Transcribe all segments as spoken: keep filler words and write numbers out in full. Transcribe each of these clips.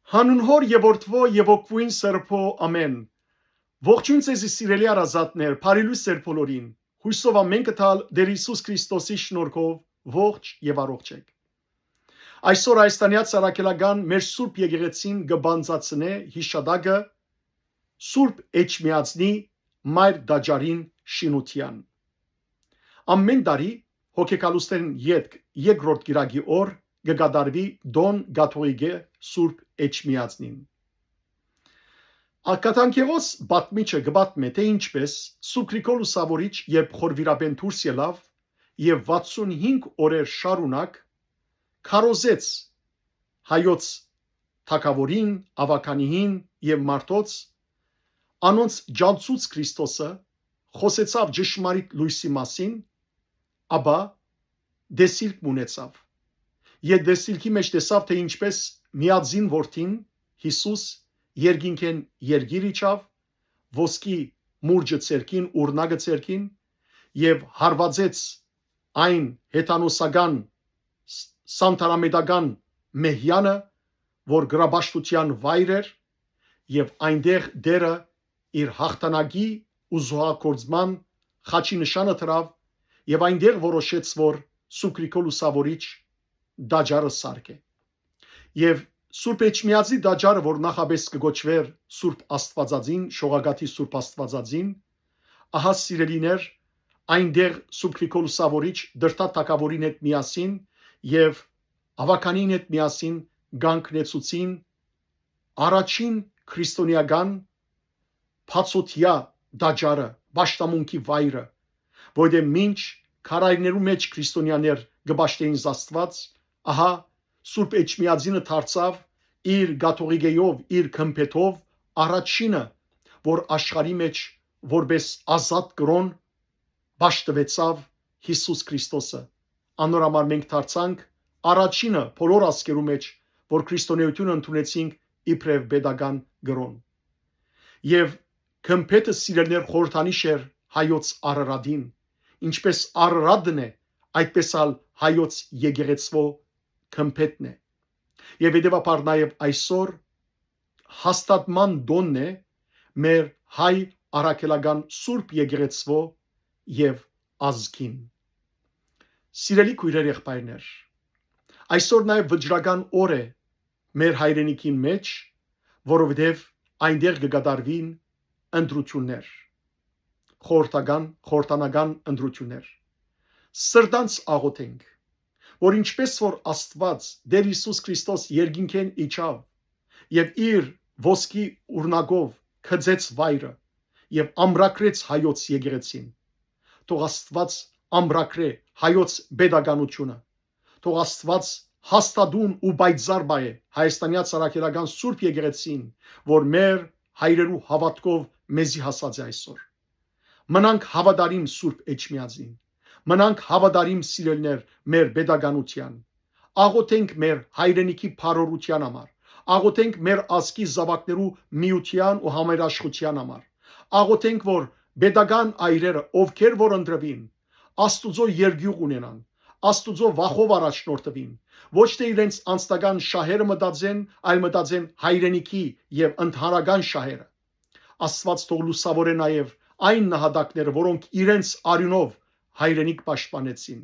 Հանուն Հօր եւ Որդւոյ եւ Հոգւոյն Սրբոյ, ամէն։ Ողջոյն ձեզի, սիրելի հարազատներ, բարի լոյս ձեր բոլորին։ Յոյսով ամէն կը տալ Տէր Յիսուս Քրիստոսի շնորհքով ողջ եւ առողջ էք։ Այսօր Հայաստանեայ Առաքելական մեր Սուրբ Եկեղեցին կը բանձնեցնէ յիշատակը Սուրբ Էջմիածնի մայր տաճարին շինութեան։ Ամէն տարի հոգեգալուստէն ետք երկրորդ կիրակի օր կը կատարուի տօն կաթողիկէ Սուրբ Էջմիածնին։ Ակադանքեղոս պատմիչը կը պատմէ, թէ ինչպէս Սուրբ Գրիգոր Լուսաւորիչ, երբ խորվիրապէն դուրս ելաւ եւ վաթսուն հինգ օրեր շարունակ քարոզեց հայոց թագաւորին, աւագանիին եւ մարդոց, անոնց ճանչցուց Քրիստոսը, խօսեցաւ ճշմարիտ լոյսի մասին, ապա տեսիլք մը ունեցաւ։ Եւ տեսիլքի մէջ տեսաւ, թէ ինչպէս միածին որդին Յիսուս երկինքէն երկիր իջաւ, ոսկի մուրճը ձեռքին, ուրնակը ձեռքին, եւ հարուածեց այն հեթանոսական, ս-, սանտարամետական մեհյանը, որ գրապաշտութեան վայր էր, եւ այնտեղ Տէրը իր յաղթանակի ու զոհագործման խաչի նշանը դրաւ, եւ այնտեղ որոշեց, որ Սուրբ Գրիգոր Լուսաւորիչ տաճարը սարքէ։ Եւ Սուրբ Էջմիածնի տաճարը, որ նախապէս կը կոչուէր Սուրբ Աստուածածին, Շողակաթի Սուրբ Աստուածածին, ահա, սիրելիներ, այնտեղ Սուրբ Գրիգոր Լուսաւորիչ դրդա թագաւորին հետ միասին եւ աւագանին հետ միասին կանգնեցուցին առաջին քրիստոնեական բացօթեայ տաճարը, պաշտամունքի վայրը, որտեղ մինչ քարայրներու մէջ քրիստոնեաներ կը պաշտէին Աստուած, ահա, Սուրբ Էջմիածինը դարձաւ իր կաթողիկէով, իր գմբէթով առաջինը, որ աշխարհի մէջ որպէս ազատ կրօն պաշտուեցաւ Յիսուս Քրիստոսը։ Անոր համար մենք դարձանք առաջինը բոլոր ազգերու մէջ, որ քրիստոնէութիւնը ընդունեցինք իբրեւ պետական կրօն։ Եւ գմբէթը, սիրելիներ, խորհրդանիշ էր հայոց Արարատին, ինչպէս Արարատն է, այդպէս ալ հայոց եկեղեցւոյ գմբէթն է։ Եւ հետեւաբար նաեւ այսօր հաստատման տօնն է մեր հայ առաքելական Սուրբ Եկեղեցւոյ եւ ազգին։ Սիրելի քոյրեր, եղբայրներ, այսօր նաեւ վճռական օր է մեր հայրենիքին մէջ, որովհետեւ այնտեղ կը կատարուին ընտրութիւններ, խորհրդական, խորհրդանական ընտրութիւններ։ Սրտանց աղօթենք, որ ինչպէս որ Աստուած, Տէր Յիսուս Քրիստոս երկինքէն իջաւ եւ իր ոսկի ուրնակով գծեց վայրը եւ ամրագրեց հայոց եկեղեցին, թող Աստուած ամրագրէ հայոց պետականութիւնը, թող Աստուած հաստատուն ու պայծառ պահէ Հայաստանեայ Առաքելական Սուրբ Եկեղեցին, որ մեր հայրերու հաւատքով մեզի հասած է այսօր։ Մնանք հաւատարիմ Սուրբ Էջմիածին։ Մնանք հաւատարիմ, սիրելիներ, մեր պետականութեան։ Աղօթենք մեր հայրենիքի բարօրութեան համար։ Աղօթենք մեր ազգի զաւակներու միութեան ու համերաշխութեան համար։ Աղօթենք, որ պետական այրերը, ովքեր որ ընտրուին, Աստուծոյ երկիւղ ունենան, Աստուծոյ վախով առաջնորդուին, ոչ թէ իրենց անձնական շահերը մտածեն, այլ մտածեն հայրենիքի եւ ընդհանրական շահերը։ Աստուած թող լուսաւորէ նաեւ այն նահատակները, որոնք իրենց արիւնով հայրենիք պաշտպանեցին։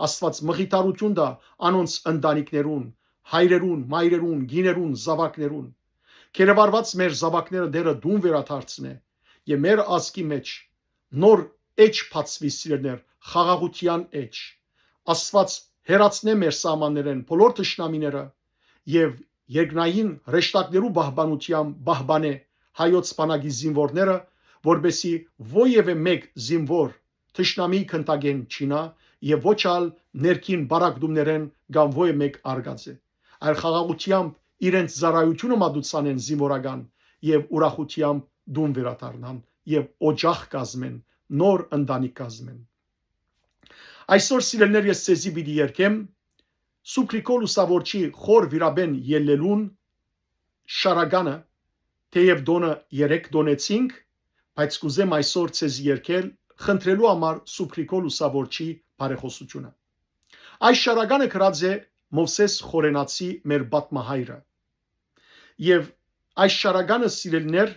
Աստուած մխիթարութիւն տայ անոնց ընտանիքներուն, հայրերուն, մայրերուն, կիներուն, զաւակներուն։ Գերեվարուած մեր զաւակները Տէրը տուն վերադարձնէ եւ մեր ազգի մէջ նոր էջ բացուի, սիրելիներ, խաղաղութեան էջ։ Աստուած հեռացնէ մեր սահմաններէն բոլոր թշնամիները եւ երկնային հրեշտակներու պահպանութեան պահպանէ հայոց բանակի զինուորները, որպէսզի ոեւէ մէկ զինուոր թշնամիի գնդակէն չինայ եւ ոչ ալ ներքին պառակտումներէն կամ ոեւէ մէկ արկածէ, այլ խաղաղութեամբ իրենց ծառայութիւնը մատուցանեն զինուորական եւ ուրախութեամբ տուն վերադառնան եւ օջախ կազմեն, նոր ընտանիք կազմեն։ Այսօր, սիրելիներ, ես ձեզի պիտի երգեմ Սուրբ Գրիգոր Լուսաւորչի խոր վիրապէն ելլելուն շարականը, թէեւ տօնը երեկ տօնեցինք, բայց կ'ուզեմ այսօր ձեզի երգել խնդրելու համար Սուրբ Գրիգոր Լուսաւորչի բարեխօսութիւնը։ Այս շարականը գրած է Մովսէս Խորենացի, մեր պատմահայրը։ Եւ այս շարականը, սիրելիներ,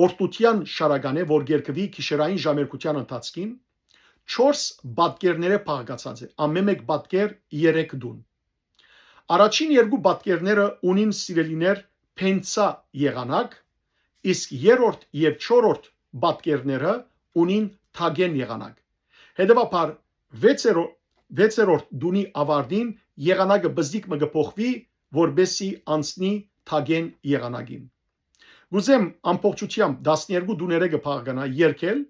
օրհնութեան շարական է, որ կ'երկուի գիշերային ժամերգութեան ընթացքին, չորս պատկերներէ բաղկացած է, ամէն մէկ պատկեր երեք տուն։ Առաջին երկու պատկերները ունին, սիրելիներ, փենցայ եղանակ, իսկ երրորդ եւ չորրորդ պատկերները ունին թագէն եղանակ։ Հետեւաբար, վեցերո-, վեցերորդ տունի աւարտին եղանակը բզդիկ մը կը փոխուի, որպէսզի անցնի թագէն եղանակին։ Կ'ուզեմ ամբողջութեամբ տասներկու տուներէ կը բաղկանայ երգել,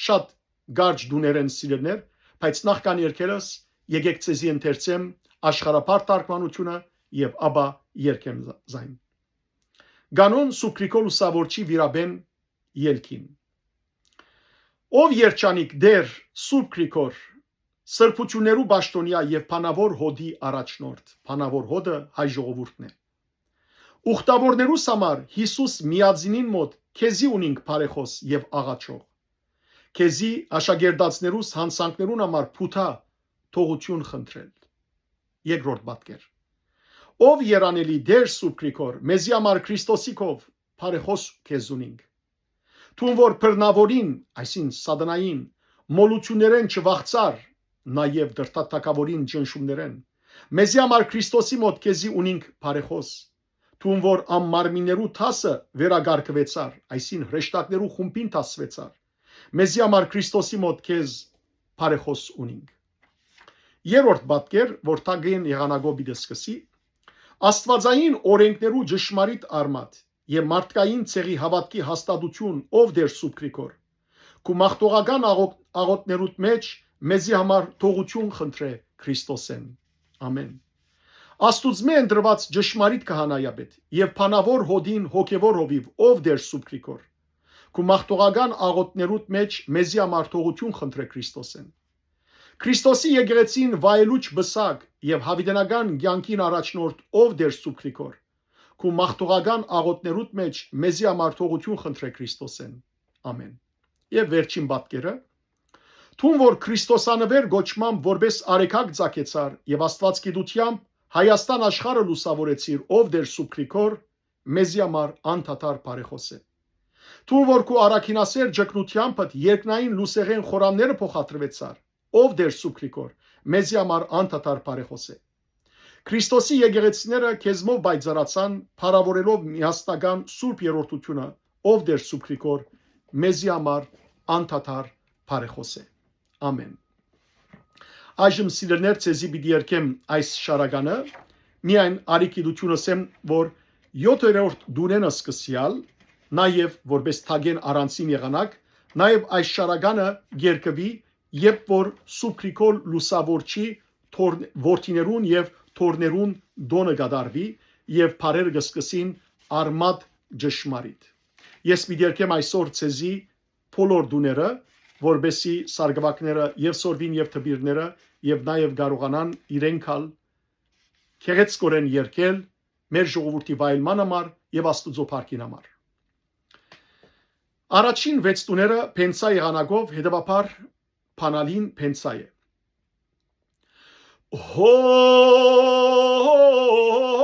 շատ կարճ տուներ են, սիրելիներ, բայց նախքան երգելս, եկեք ձեզի ընթերցեմ աշխարհաբար թարգմանութիւնը եւ ապա երգեմ զայն։ Կանոն Սուրբ Գրիգոր Լուսաւորչի վիրաբեն ելքին։ Ով երջանիկ Տէր Սուրբ Գրիգոր, սրբութիւններու պաշտօնեայ եւ բանաւոր հօտի առաջնորդ, բանաւոր հօտը հայ ժողովուրդն է։ Ուխտաւորներուս համար Յիսուս միածինին մօտ քեզի ունինք բարեխօս եւ աղաչող։ Քեզի աշակերտածներուս յանցանքներուն համար փութա թողութիւն խնդրել։ Երկրորդ պատկեր։ Ով երանելի Տէր Սուրբ Գրիգոր, մեզի համար Քրիստոսի քով բարեխօս քեզ ունինք։ Դուն որ բռնաւորին, այսին սատանային, մոլութիւններէն չվախցար, նաեւ դրդատակաւորին ճնշումներէն, մեզի համար Քրիստոսի մօտ քեզի ունինք բարեխօս։ Դուն որ անմարմիններու դասը վերակարգուեցար, այսին հրեշտակներու խումբին դասուեցար, մեզի համար Քրիստոսի մօտ քեզ բարեխօս ունինք։ Երրորդ պատկեր, որ թագէն եղանակով պիտի սկսի, աստուածային օրենքներու ճշմարիտ արմատ եւ մարդկային ցեղի հաւատքի հաստատութիւն, ով Տէր Սուրբ Գրիգոր, քու մաղթողական աղօ-, աղօթներուդ մէջ մեզի համար թողութիւն խնդրէ Քրիստոսէն։ Ամէն։ Աստուծմէ ընտրուած ճշմարիտ քահանայապետ եւ բանաւոր հօտին հոգեւոր հովիւ, ով Տէր Սուրբ Գրիգոր, քու մաղթողական աղօթներուդ մէջ մեզի համար թողութիւն խնդրէ Քրիստոսէն։ Քրիստոսի եկեղեցին վայելուչ պսակ եւ յաւիտենական կեանքին առաջնորդ, ով Տէր Սուրբ Գրիգոր, քու մաղթողական աղօթներուդ մէջ մեզի համար թողութիւն խնդրէ Քրիստոսէն։ Ամէն։ Եւ վերջին պատկերը. Դուն որ Քրիստոսանուեր կոչմամբ որպէս արեգակ ծագեցար եւ Աստուածագիտութեամբ Հայաստան աշխարհը լուսաւորեցիր, ով Տէր Սուրբ Գրիգոր, մեզի համար անդադար բարեխօս է։ Դուն որ քու առաքինասէր ճգնութեամբդ երկնային լուսեղէն խորանները փոխադրուեցար, ով Տէր Սուրբ Գրիգոր, մեզի համար անդադար բարեխօս է։ Քրիստոսի եկեղեցիները քեզմով պայծառացան, փառաւորելով միասնական Սուրբ Երրորդութիւնը, ով Տէր Սուրբ Գրիգոր, մեզի համար անդադար բարեխօս է։ Ամէն։ Այժմ, սիրելիներ, ձեզի պիտի երգեմ այս շարականը, միայն արի գիտութիւնս եմ, որ յոթերորդ տունէն սկսեալ, նաեւ որպէս թագէն առանձին եղանակ, նաեւ այս շարականը կ'երկուի, երբ որ Սուրբ Գրիգոր Լուսաւորչի թոր-, որդիներուն եւ թորներուն տօնը կատարուի եւ բառերը կը սկսին արմատ ճշմարիտ։ Ես պիտի երգեմ այսօր ձեզի բոլոր տուները, որպէսզի սարկուակները եւ սորվին եւ դպիրները եւ նաեւ կարողանան իրենք ալ գեղեցկօրէն երգել մեր ժողովուրդի վայելման համար եւ Աստուծոյ փառքին համար։ Առաջին վեց տուները փենցայ եղանակով, հետեւաբար բանալին փենցայ է։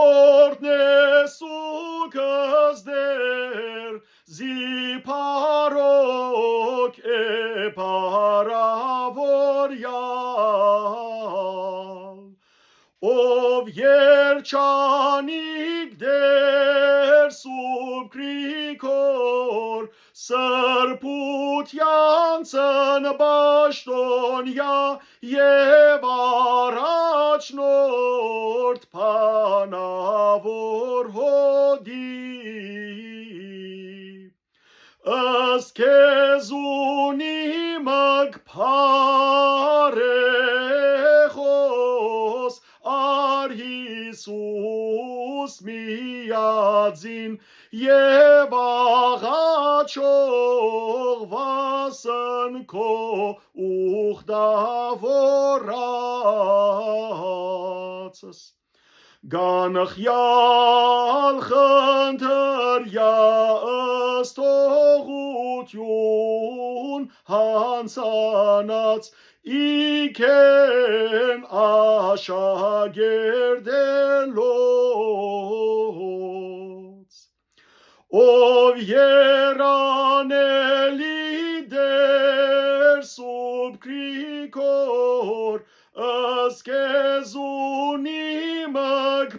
Հորնես ու կզդեր զի փառոք է փառաւորեալ, ով երջանիկ Տէր Սուրբ Գրիգոր, սրբութեան ծնպաշտոնեայ եւ առաջնորդ բանաւոր հօտի։ Ըստ քեզ ունի մը բարեխօս, առ Յիսուս միածին եւ աղաչող վասն քո ուխտաւորածս։ Կանխեալ խնդրեայ ըստ թողութիւն յանցանած, ի քեն աշակերտելոց։ Ով երանելի Տէր Սուրբ Գրիգոր, սկեզունի մը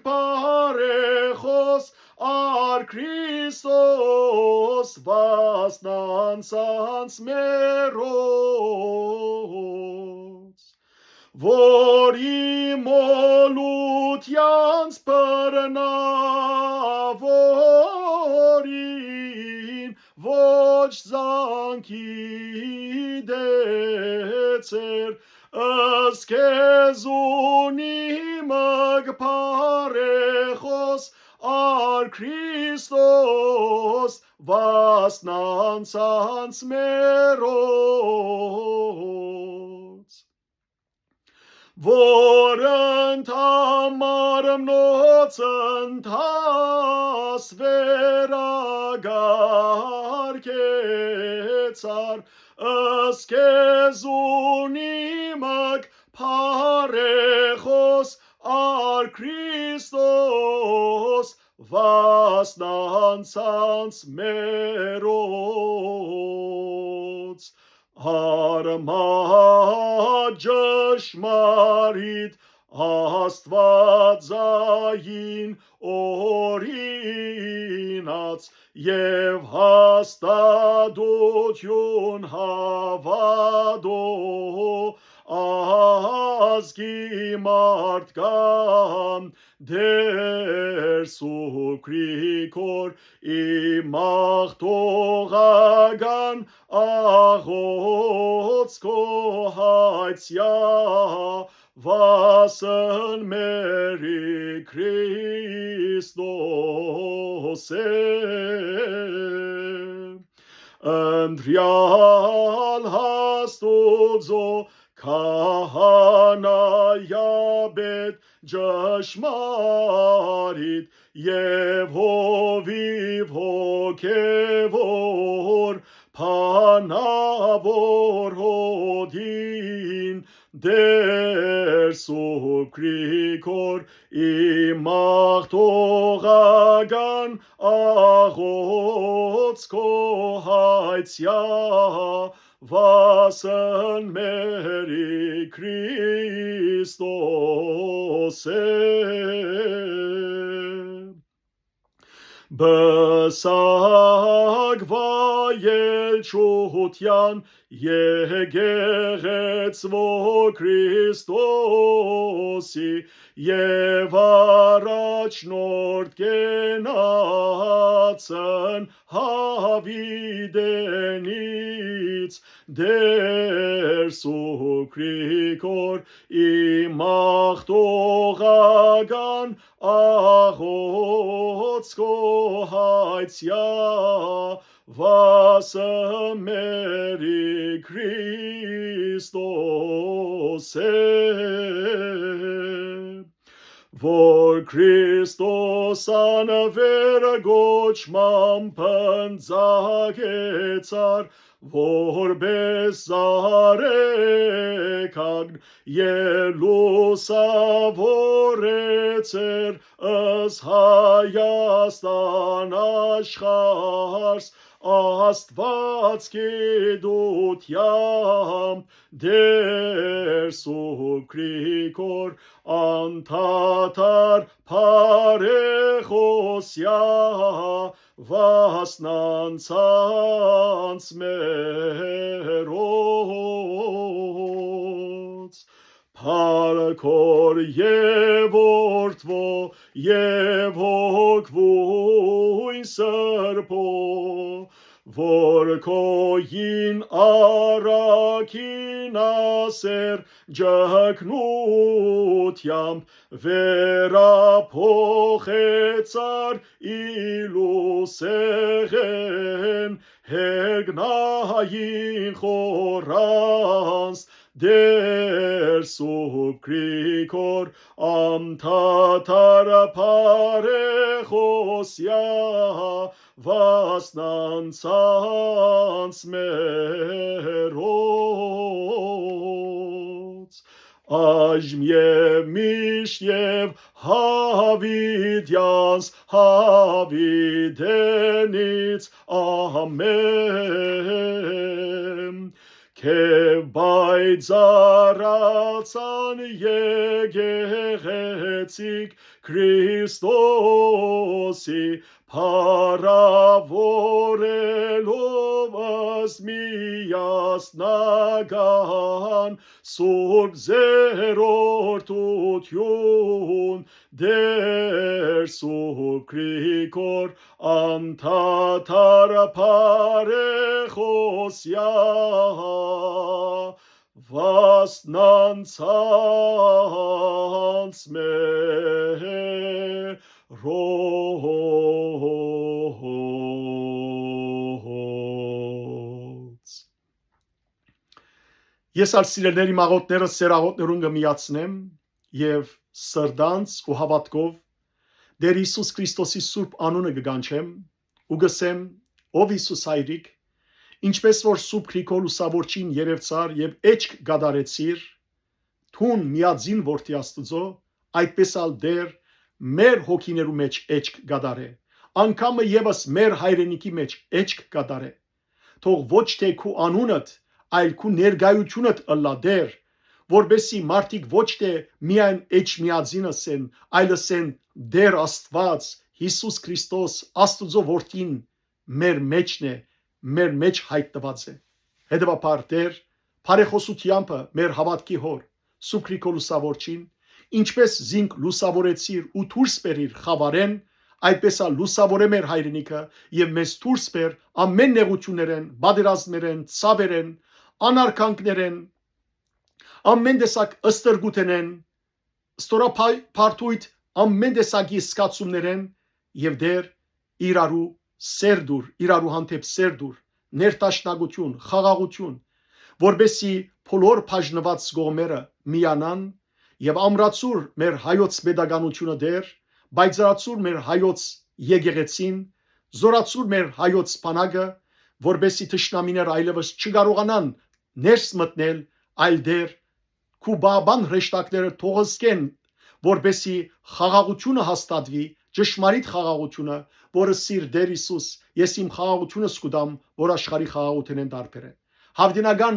բարեխօս, առ Քրիստոս վասնանցանց մերոց, որ իմոլութեանց բռնաւ, որին ոչ զանգի դեցեր, սկեզունի մը բարեխօս, առ Քրիստոս վասնանցանց մերոց, որ ընդամարմնոց ընթաց վերագարկեցար, սկեզունի մը բարեխօս, առ Քրիստոս վասնանցանց մերոց, արմատ ճշմարիտ Աստուածային օրինաց եւ հաստատութիւն հաւատոյ ազգի մարդկան, Տէր Սուրբ Գրիգոր, իմ մաղթողական աղոթքով հայցեայ վասն մերի Քրիստոսէ։ Ընտրեալ Աստուծոյ քահանայապետ ճշմարիտ եւ հովիւ հոգեւոր, փանաւոր հօտին, Տէր Սուրբ Գրիգոր, իմ մաղթողական աղոթքով հայցեայ վասն մերի Քրիստոսէ։ Պսակ վայելչութեան եկեղեցւոյ Քրիստոսի եւ առաջնորդ կենացն յաւիտենից, Տէր Սուրբ Գրիգոր, իմ մաղթողական աղոթքով հայցեայ վասն մերի Քրիստոսէ, որ Քրիստոսեան վերկոչման պնդակեցար, որպէս զարեգագն եւ լուսաւորեցեր ըս Հայաստան աշխարհս, Աստուած գիտութեամբ, Տէր Սուրբ Գրիգոր, անդադար բարեխօսեայ վասնանցանց մերոց, փառքով եւ որդւոյ եւ հոգւոյն սրբոյ, որ քոյին առաքինասէր ջգնութեամբ վերափոխեցար ի լուսեղէն հեգնային խորանց, Տէր Սուրբ Գրիգոր, անդադար բարեխօսեայ վասնանցանց մերոց, այժմ եւ միշտ եւ հավիտեանս, հավիտենից ամեն։ Քեւ պայծառացան եկեղեցիկ Քրիստոսի, փառաւորելով ըստ միասնական Սուրբ Ձեռորդութիւն, Տէր Սուրբ Գրիգոր, անդադար բարեխօսեայ, վասնանցանց մերոց։ Ես ալ, սիրելիներ, իմ աղօթքները սեր աղօթքներուն կը միացնեմ եւ սրտանց ու հաւատքով Տէր Յիսուս Քրիստոսի սուրբ անունը կը կանչեմ ու կ'ըսեմ. «Ով Յիսուս Հայրիկ, ինչպէս որ Սուրբ Գրիգոր Լուսաւորչին երեւցար եւ էջք կատարեցիր, դուն միածին Որդի Աստուծոյ, այդպէս ալ Տէր, մեր հոգիներու մէջ էջք կատարէ, անկամը եւս մեր հայրենիքի մէջ էջք կատարէ։ Թող ոչ թէ քու անունդ, այլ քու ներկայութիւնդ ըլլայ, Տէր, որպէսզի մարդիկ ոչ թէ միայն էջ միածին ըսեն, այլ ըսեն. Տէր Աստուած, Յիսուս Քրիստոս, Աստուծոյ Որդին, մեր մէջն է, մեր մէջ յայտնուած է»։ Հետեւաբար, Տէր, բարեխօսութեամբը մեր հաւատքի հօր, Սուրբ Գրիգոր Լուսաւորչին, ինչպէս զինք լուսաւորեցիր ու դուրս բերիր խաւարէն, այդպէս ալ լուսաւորէ մեր հայրենիքը եւ մեզ դուրս բեր ամէն նեղութիւններէն, պատերազմներէն, ցաւերէն, անարգանքներէն, ամէն տեսակ ստրկութենէն, ստորաբարդոյթ ամէն տեսակի զգացումներէն եւ, Տէր, իրարու սեր տուր, իրարու հանդէպ սեր տուր, ներդաշնակութիւն, խաղաղութիւն, որպէսզի բոլոր բաժնուած կողմերը միանան եւ ամրացուր մեր հայոց պետականութիւնը, Տէր, պայծառացուր մեր հայոց եկեղեցին, զօրացուր մեր հայոց բանակը, որպէսզի թշնամիներ այլեւս չկարողանան ներս մտնել, այլ, Տէր, քու պահապան հրեշտակները թող զգեն, որպէսզի խաղաղութիւնը հաստատուի, ճշմարիտ խաղաղութիւնը, որ ըսիր, Տէր Յիսուս, ես իմ խաղաղութիւնս կու տամ, որ աշխարհի խաղաղութենէն տարբեր է։ Յաւիտենական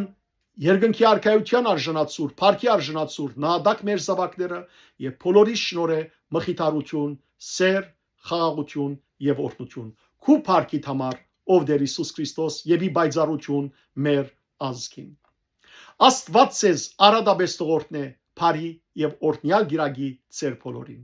երկնքի արքայութեան արժանացուր, փառքի արժանացուր, նահատակ մեր զաւակները եւ բոլորիս շնորհէ մխիթարութիւն, սեր, խաղաղութիւն եւ օրհնութիւն։ Քու փառքիդ համար, ով Տէր Յիսուս Քրիստոս, եւ ի պայծառութիւն մեր ազգին։ Աստուած ձեզ արատապէս թող օրհնէ բարի եւ օրհնեալ կիրակի ձեր բոլորին։